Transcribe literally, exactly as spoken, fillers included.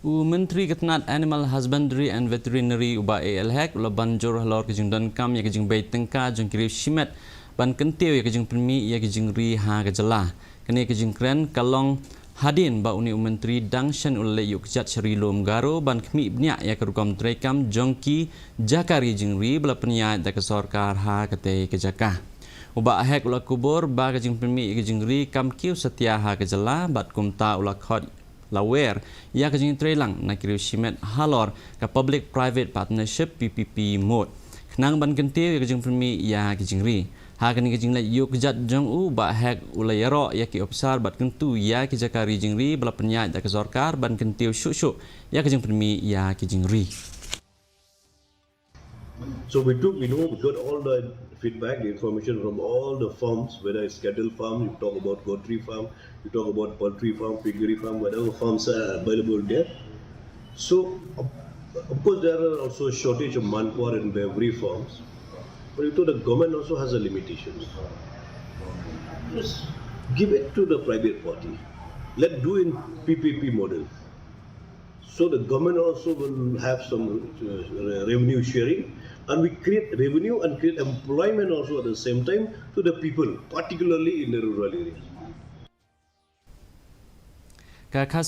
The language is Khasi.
U Myntri ka tnat Animal Husbandry and Veterinary, u Bah A L Hek, u la ban jur halor ka jingdonkam ïa ka jingbei tyngka jong ki riew shimet ban kyntiew ïa ka jingpynmih ïa ka jingri ha ka jylla. Kane ka jingkren ka long hadien ba une u Myntri dang shen u la leit ïuh kjat sha Ri Lum Garo ban khmih bniah ïa ka rukom treikam jong ki jaka ri jingri ba la pynïaid da ka sorkar ha katei ka jaka. U Bah Hek u la kubur ba ka jingpynmih ïa ka jingri kam kiew satia ha ka jylla, bad kumta u la khot la wer ïa ka jingtreilang na ki riew shimet halor ka Public Private Partnership, P P P mode, khnang ban kyntiew ïa ka jingpynmih ïa ka jingri. Ha kane ka jingleit ïuh kjat jong u, Bah Hek u la ïaroh ïa ki ophisar bad kyntu ïa ki jaka ri jingri ba la pynïaid da ka sorkar ban kyntiew shuh shuh ïa ka jingpynmih ïa ka jingri. So we took, we know, we got all the feedback, the information from all the farms, whether it's cattle farm, you talk about goatry farm, you talk about poultry farm, piggery farm, whatever farms are available there. So, of, of course, there are also shortage of manpower in every farms. But you know, the government also has a limitation. Just give it to the private party. Let do in P P P model. So the government also will have some uh, re- revenue sharing, and we create revenue and create employment also at the same time to the people, particularly in the rural areas. Ka khas